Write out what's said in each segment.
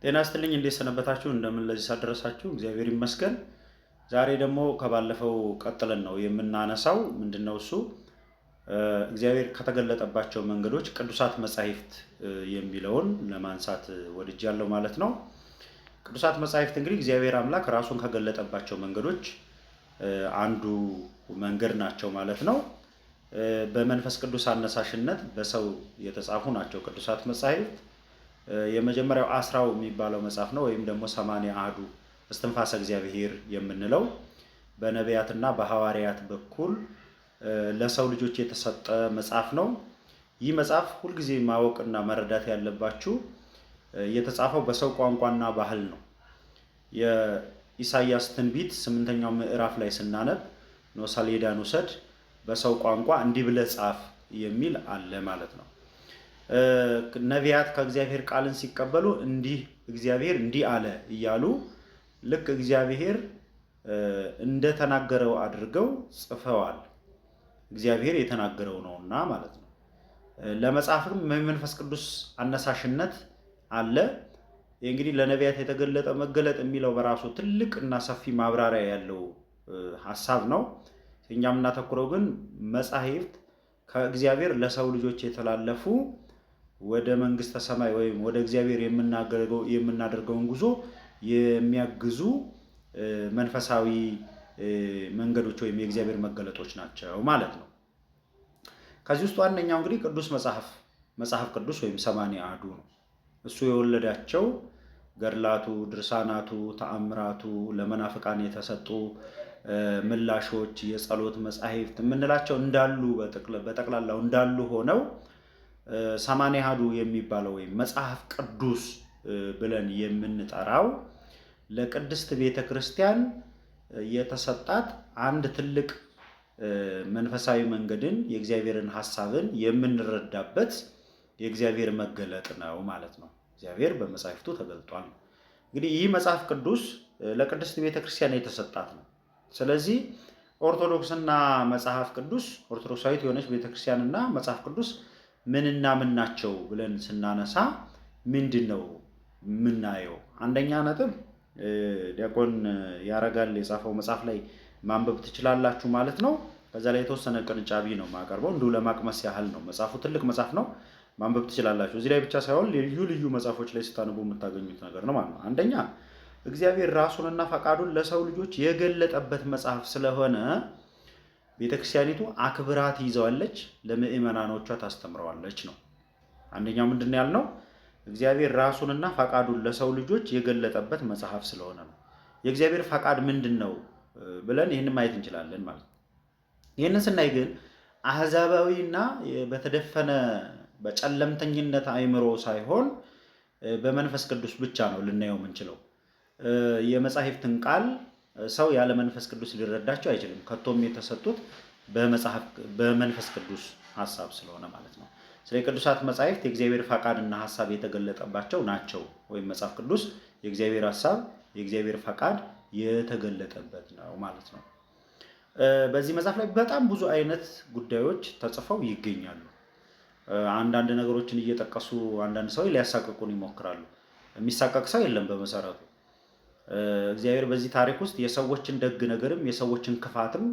ጤና ይስጥልኝ። እንዴት ሰነበታችሁ? እንደምን ለዚህ ሳደረሳችሁ? እግዚአብሔር ይመስገን። ዛሬ ደግሞ ከባለፈው ቀጥለን ነው የምናነሳው። ምንድነው እሱ? እግዚአብሔር ከተገለጠባቸው መንገዶች ቅዱሳት መጻሕፍት የሚለውን ለማንሳት ወድጃለሁ ማለት ነው። ቅዱሳት መጻሕፍት እንግዲህ እግዚአብሔር አምላክ ራሱን ከገለጠባቸው መንገዶች አንዱ መንገድ ናቸው ማለት ነው። በመንፈስ ቅዱስ አነሳሽነት በሰው የተጻፉ ናቸው ቅዱሳት መጻሕፍት። የመጀመሪያው አስራው የሚባለው መጽሐፍ ነው፣ ወይም ደግሞ ሰማንያ አሐዱ እስትንፋሰ እግዚአብሔር የምንለው በነቢያትና በሐዋርያት በኩል ለሰው ልጆች የተሰጠ መጽሐፍ ነው። ይህ መጽሐፍ ሁልጊዜ ማወቅና መረዳት ያለባችሁ የተጻፈው በሰው ቋንቋና ባህል ነው። የኢሳይያስ ትንቢት 8ኛው ምዕራፍ ላይ ስናነብ ኖ ሰሌዳን ውሰድ፣ በሰው ቋንቋ እንዲህ ብለህ ጻፍ የሚል አለ ማለት ነው። ነቢያት ከእግዚአብሔር ቃልን ሲቀበሉ እንዲህ እግዚአብሔር እንዲህ አለ እያሉ ልክ እግዚአብሔር እንደተናገረው አድርገው ጽፈዋል። እግዚአብሔር የተናገረው ነውና ማለት ነው። ለመጽሐፍም የመንፈስ ቅዱስ አነሳሽነት አለ። እንግዲህ ለነቢያት የተገለጠ መገለጥ የሚለው በራሱ ትልቅ እና ሰፊ ማብራሪያ ያለው ሀሳብ ነው። እኛ የምናተኩረው ግን መጻሕፍት ከእግዚአብሔር ለሰው ልጆች የተላለፉ ወደ መንግስተ ሰማይ ወይም ወደ እግዚአብሔር የምናደርገውን ጉዞ የሚያግዙ መንፈሳዊ መንገዶች ወይም የእግዚአብሔር መገለጦች ናቸው ማለት ነው። ከዚህ ውስጥ ዋነኛው እንግዲህ ቅዱስ መጽሐፍ መጽሐፍ ቅዱስ ወይም ሰማንያ አሐዱ ነው። እሱ የወለዳቸው ገድላቱ፣ ድርሳናቱ፣ ተአምራቱ፣ ለመናፍቃን የተሰጡ ምላሾች፣ የጸሎት መጻሕፍት የምንላቸው እንዳሉ በጠቅላላው እንዳሉ ሆነው ሰማንያ አሐዱ የሚባለው ወይም መጽሐፍ ቅዱስ ብለን የምንጠራው ለቅድስት ቤተ ክርስቲያን የተሰጣት አንድ ትልቅ መንፈሳዊ መንገድን የእግዚአብሔርን ሐሳብን የምንረዳበት የእግዚአብሔር መገለጥ ነው ማለት ነው። እግዚአብሔር በመጻሕፍቱ ተገልጧል። እንግዲህ ይህ መጽሐፍ ቅዱስ ለቅድስት ቤተ ክርስቲያን የተሰጣት ነው። ስለዚህ ኦርቶዶክስና መጽሐፍ ቅዱስ፣ ኦርቶዶክሳዊት የሆነች ቤተክርስቲያንና መጽሐፍ ቅዱስ ምንና ምን ናቸው ብለን ስናነሳ ምንድን ነው የምናየው? አንደኛ ነጥብ ዲያቆን ያረጋል የጻፈው መጽሐፍ ላይ ማንበብ ትችላላችሁ ማለት ነው። ከዛ ላይ የተወሰነ ቅንጫቢ ነው የማቀርበው፣ እንዲሁ ለማቅመስ ያህል ነው። መጽሐፉ ትልቅ መጽሐፍ ነው፣ ማንበብ ትችላላችሁ። እዚህ ላይ ብቻ ሳይሆን ልዩ ልዩ መጽሐፎች ላይ ስታነቡ የምታገኙት ነገር ነው ማለት ነው። አንደኛ እግዚአብሔር ራሱንና ፈቃዱን ለሰው ልጆች የገለጠበት መጽሐፍ ስለሆነ ቤተክርስቲያኒቱ አክብራ ትይዘዋለች፣ ለምዕመናኖቿ ታስተምረዋለች ነው። አንደኛው ምንድን ነው ያልነው? እግዚአብሔር ራሱንና ፈቃዱን ለሰው ልጆች የገለጠበት መጽሐፍ ስለሆነ ነው። የእግዚአብሔር ፈቃድ ምንድን ነው ብለን ይህንን ማየት እንችላለን ማለት ነው። ይህንን ስናይ ግን አህዛባዊና በተደፈነ በጨለምተኝነት አእምሮ ሳይሆን በመንፈስ ቅዱስ ብቻ ነው ልናየው የምንችለው። የመጻሕፍትን ቃል ሰው ያለ መንፈስ ቅዱስ ሊረዳቸው አይችልም። ከቶም የተሰጡት በመንፈስ ቅዱስ ሐሳብ ስለሆነ ማለት ነው። ስለ ቅዱሳት መጻሕፍት የእግዚአብሔር ፈቃድና ሐሳብ የተገለጠባቸው ናቸው። ወይም መጽሐፍ ቅዱስ የእግዚአብሔር ሐሳብ የእግዚአብሔር ፈቃድ የተገለጠበት ነው ማለት ነው። በዚህ መጽሐፍ ላይ በጣም ብዙ አይነት ጉዳዮች ተጽፈው ይገኛሉ። አንዳንድ ነገሮችን እየጠቀሱ አንዳንድ ሰዎች ሊያሳቅቁን ይሞክራሉ። የሚሳቀቅ ሰው የለም በመሰረቱ። እግዚአብሔር በዚህ ታሪክ ውስጥ የሰዎችን ደግ ነገርም የሰዎችን ክፋትም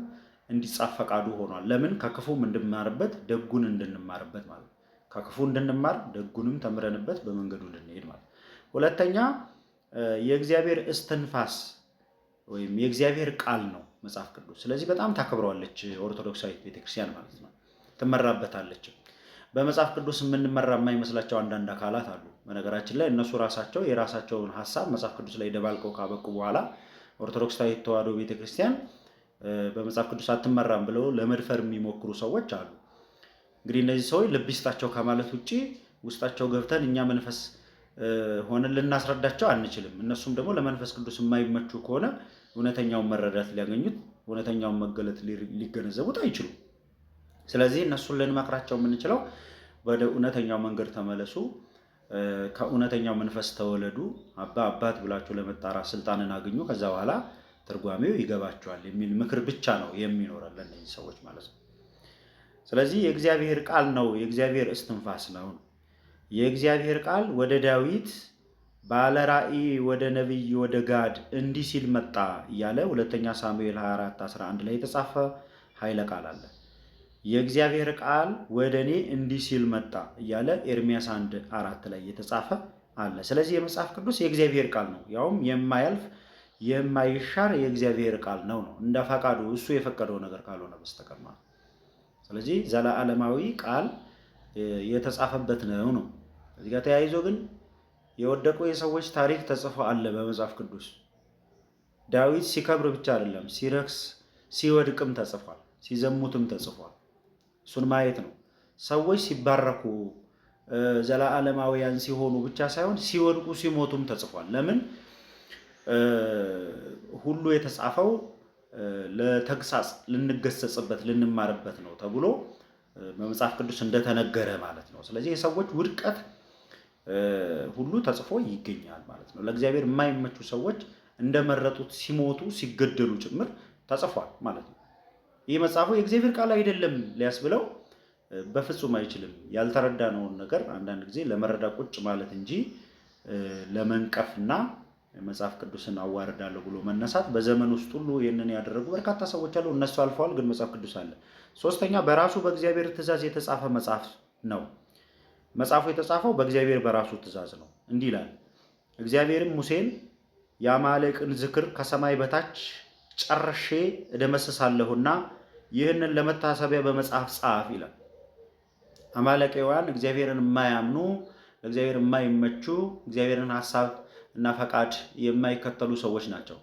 እንዲጻፍ ፈቃዱ ሆኗል። ለምን? ከክፉም እንድንማርበት ደጉን እንድንማርበት ማለት ነው። ከክፉ እንድንማር ደጉንም ተምረንበት በመንገዱ እንድንሄድ ማለት ነው። ሁለተኛ የእግዚአብሔር እስትንፋስ ወይም የእግዚአብሔር ቃል ነው መጽሐፍ ቅዱስ። ስለዚህ በጣም ታከብረዋለች ኦርቶዶክሳዊት ቤተክርስቲያን ማለት ነው። ትመራበታለች። በመጽሐፍ ቅዱስ የምንመራ የማይመስላቸው አንዳንድ አካላት አሉ። በነገራችን ላይ እነሱ ራሳቸው የራሳቸውን ሀሳብ መጽሐፍ ቅዱስ ላይ ደባልቀው ካበቁ በኋላ ኦርቶዶክሳዊት ተዋሕዶ ቤተክርስቲያን በመጽሐፍ ቅዱስ አትመራም ብለው ለመድፈር የሚሞክሩ ሰዎች አሉ። እንግዲህ እነዚህ ሰዎች ልብ ይስጣቸው ከማለት ውጭ ውስጣቸው ገብተን እኛ መንፈስ ሆነን ልናስረዳቸው አንችልም። እነሱም ደግሞ ለመንፈስ ቅዱስ የማይመቹ ከሆነ እውነተኛውን መረዳት ሊያገኙት፣ እውነተኛውን መገለጥ ሊገነዘቡት አይችሉም። ስለዚህ እነሱን ልንመክራቸው የምንችለው ወደ እውነተኛው መንገድ ተመለሱ፣ ከእውነተኛው መንፈስ ተወለዱ፣ አባ አባት ብላችሁ ለመጣራት ስልጣንን አግኙ፣ ከዛ በኋላ ትርጓሜው ይገባቸዋል የሚል ምክር ብቻ ነው የሚኖረን ለእነዚህ ሰዎች ማለት ነው። ስለዚህ የእግዚአብሔር ቃል ነው፣ የእግዚአብሔር እስትንፋስ ነው። የእግዚአብሔር ቃል ወደ ዳዊት ባለ ራእይ ወደ ነቢይ ወደ ጋድ እንዲህ ሲል መጣ እያለ ሁለተኛ ሳሙኤል 24 11 ላይ የተጻፈ ኃይለ ቃል አለ። የእግዚአብሔር ቃል ወደ እኔ እንዲህ ሲል መጣ እያለ ኤርሚያስ 1 4 ላይ የተጻፈ አለ። ስለዚህ የመጽሐፍ ቅዱስ የእግዚአብሔር ቃል ነው፣ ያውም የማያልፍ የማይሻር የእግዚአብሔር ቃል ነው ነው እንደ ፈቃዱ እሱ የፈቀደው ነገር ካልሆነ በስተቀር ማለት። ስለዚህ ዘለዓለማዊ ቃል የተጻፈበት ነው ነው። እዚህ ጋር ተያይዞ ግን የወደቁ የሰዎች ታሪክ ተጽፎ አለ በመጽሐፍ ቅዱስ። ዳዊት ሲከብር ብቻ አይደለም፣ ሲረክስ ሲወድቅም ተጽፏል፣ ሲዘሙትም ተጽፏል። እሱን ማየት ነው። ሰዎች ሲባረኩ ዘለዓለማውያን ሲሆኑ ብቻ ሳይሆን ሲወድቁ ሲሞቱም ተጽፏል። ለምን? ሁሉ የተጻፈው ለተግሳጽ ልንገሰጽበት ልንማርበት ነው ተብሎ በመጽሐፍ ቅዱስ እንደተነገረ ማለት ነው። ስለዚህ የሰዎች ውድቀት ሁሉ ተጽፎ ይገኛል ማለት ነው። ለእግዚአብሔር የማይመቹ ሰዎች እንደመረጡት ሲሞቱ ሲገደሉ ጭምር ተጽፏል ማለት ነው። ይህ መጽሐፉ የእግዚአብሔር ቃል አይደለም ሊያስብለው በፍጹም አይችልም። ያልተረዳነውን ነገር አንዳንድ ጊዜ ለመረዳት ቁጭ ማለት እንጂ ለመንቀፍና መጽሐፍ ቅዱስን አዋርዳለሁ ብሎ መነሳት በዘመን ውስጥ ሁሉ ይህንን ያደረጉ በርካታ ሰዎች አሉ። እነሱ አልፈዋል፣ ግን መጽሐፍ ቅዱስ አለ። ሶስተኛ በራሱ በእግዚአብሔር ትእዛዝ የተጻፈ መጽሐፍ ነው። መጽሐፉ የተጻፈው በእግዚአብሔር በራሱ ትእዛዝ ነው። እንዲህ ይላል፣ እግዚአብሔርም ሙሴን የአማሌቅን ዝክር ከሰማይ በታች ጨርሼ እደመስሳለሁና ይህንን ለመታሰቢያ በመጽሐፍ ጻፍ ይላል። አማሌቃውያን እግዚአብሔርን የማያምኑ ለእግዚአብሔር የማይመቹ እግዚአብሔርን ሀሳብ እና ፈቃድ የማይከተሉ ሰዎች ናቸው።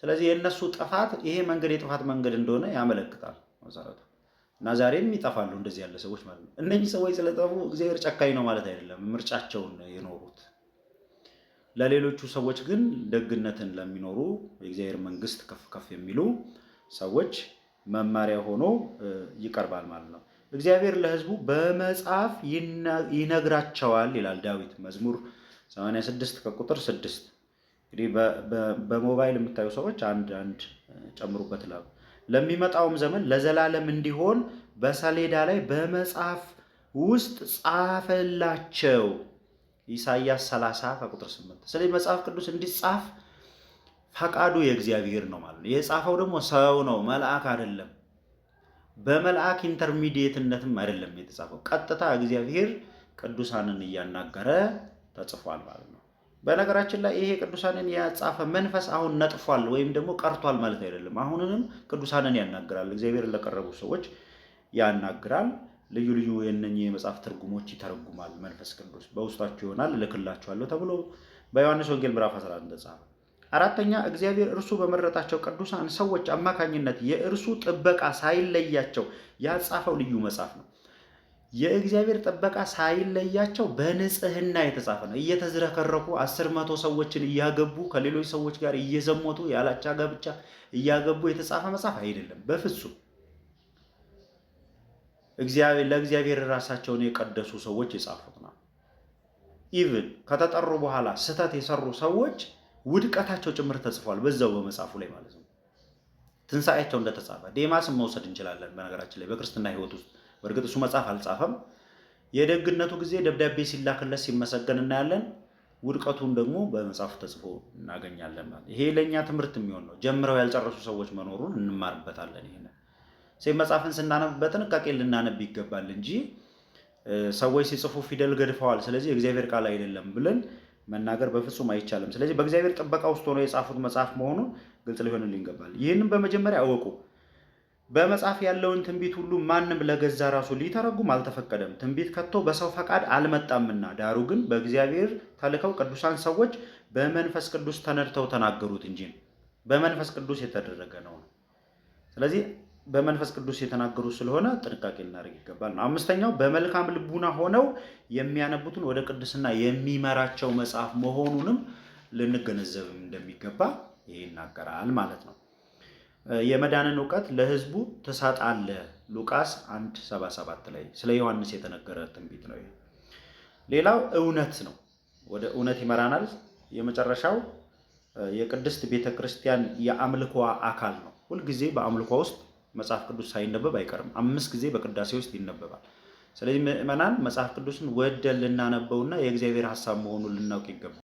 ስለዚህ የእነሱ ጥፋት ይሄ መንገድ የጥፋት መንገድ እንደሆነ ያመለክታል መሰረቱ እና ዛሬም ይጠፋሉ እንደዚህ ያለ ሰዎች ማለት ነው። እነኚህ ሰዎች ስለጠፉ እግዚአብሔር ጨካኝ ነው ማለት አይደለም። ምርጫቸውን የኖሩት ለሌሎቹ ሰዎች ግን ደግነትን ለሚኖሩ የእግዚአብሔር መንግስት ከፍ ከፍ የሚሉ ሰዎች መማሪያ ሆኖ ይቀርባል ማለት ነው። እግዚአብሔር ለሕዝቡ በመጽሐፍ ይነግራቸዋል ይላል ዳዊት መዝሙር 86 ከቁጥር 6። እንግዲህ በሞባይል የምታዩ ሰዎች አንድ አንድ ጨምሩበት። ለሚመጣውም ዘመን ለዘላለም እንዲሆን በሰሌዳ ላይ በመጽሐፍ ውስጥ ጻፈላቸው። ኢሳይያስ 30 ከቁጥር 8። ስለዚህ መጽሐፍ ቅዱስ እንዲጻፍ ፈቃዱ የእግዚአብሔር ነው ማለት ነው። የጻፈው ደግሞ ሰው ነው፣ መልአክ አይደለም። በመልአክ intermediate ነትም አይደለም የተጻፈው። ቀጥታ እግዚአብሔር ቅዱሳንን እያናገረ ተጽፏል ማለት ነው። በነገራችን ላይ ይሄ ቅዱሳንን ያጻፈ መንፈስ አሁን ነጥፏል ወይም ደግሞ ቀርቷል ማለት አይደለም። አሁንንም ቅዱሳንን ያናግራል። እግዚአብሔርን ለቀረቡ ሰዎች ያናግራል። ልዩ ልዩ የእነኚህ የመጽሐፍ ትርጉሞች ይተረጉማል። መንፈስ ቅዱስ በውስጣችሁ ይሆናል እልክላችኋለሁ ተብሎ በዮሐንስ ወንጌል ምዕራፍ 11 ተጻፈ። አራተኛ እግዚአብሔር እርሱ በመረጣቸው ቅዱሳን ሰዎች አማካኝነት የእርሱ ጥበቃ ሳይለያቸው ያጻፈው ልዩ መጽሐፍ ነው። የእግዚአብሔር ጥበቃ ሳይለያቸው በንጽህና የተጻፈ ነው። እየተዝረከረኩ 10 ሰዎችን እያገቡ ከሌሎች ሰዎች ጋር እየዘሞቱ ያላቻ ጋብቻ እያገቡ የተጻፈ መጽሐፍ አይደለም በፍጹም። ለእግዚአብሔር ራሳቸውን የቀደሱ ሰዎች የጻፉት ነው። Even ከተጠሩ በኋላ ስህተት የሰሩ ሰዎች ውድቀታቸው ጭምር ተጽፏል በዛው በመጽሐፉ ላይ ማለት ነው። ትንሣኤያቸው እንደተጻፈ ዴማስን መውሰድ እንችላለን። በነገራችን ላይ በክርስትና ሕይወት ውስጥ በእርግጥ እሱ መጽሐፍ አልጻፈም። የደግነቱ ጊዜ ደብዳቤ ሲላክለት ሲመሰገን እናያለን። ውድቀቱን ደግሞ በመጽሐፉ ተጽፎ እናገኛለን። ማለት ይሄ ለእኛ ትምህርት የሚሆን ነው። ጀምረው ያልጨረሱ ሰዎች መኖሩን እንማርበታለን። ይሄ መጽሐፍን ስናነብ በጥንቃቄ ልናነብ ይገባል እንጂ ሰዎች ሲጽፉ ፊደል ገድፈዋል፣ ስለዚህ የእግዚአብሔር ቃል አይደለም ብለን መናገር በፍጹም አይቻልም። ስለዚህ በእግዚአብሔር ጥበቃ ውስጥ ሆነው የጻፉት መጽሐፍ መሆኑን ግልጽ ሊሆንልን ይገባል። ይህንም በመጀመሪያ እወቁ። በመጽሐፍ ያለውን ትንቢት ሁሉ ማንም ለገዛ ራሱ ሊተረጉም አልተፈቀደም። ትንቢት ከቶ በሰው ፈቃድ አልመጣምና፣ ዳሩ ግን በእግዚአብሔር ተልከው ቅዱሳን ሰዎች በመንፈስ ቅዱስ ተነድተው ተናገሩት እንጂ ነው። በመንፈስ ቅዱስ የተደረገ ነው። ስለዚህ በመንፈስ ቅዱስ የተናገሩ ስለሆነ ጥንቃቄ ልናደርግ ይገባል ነው። አምስተኛው በመልካም ልቡና ሆነው የሚያነቡትን ወደ ቅድስና የሚመራቸው መጽሐፍ መሆኑንም ልንገነዘብም እንደሚገባ ይሄ ይናገራል ማለት ነው። የመዳንን እውቀት ለሕዝቡ ትሰጣለህ። ሉቃስ 1:77 ላይ ስለ ዮሐንስ የተነገረ ትንቢት ነው። ሌላው እውነት ነው። ወደ እውነት ይመራናል። የመጨረሻው የቅድስት ቤተክርስቲያን የአምልኮ አካል ነው። ሁልጊዜ በአምልኮ ውስጥ መጽሐፍ ቅዱስ ሳይነበብ አይቀርም። 5 ጊዜ በቅዳሴ ውስጥ ይነበባል። ስለዚህ ምዕመናን መጽሐፍ ቅዱስን ወደን ልናነበውና የእግዚአብሔር ሐሳብ መሆኑን ልናውቅ ይገባል።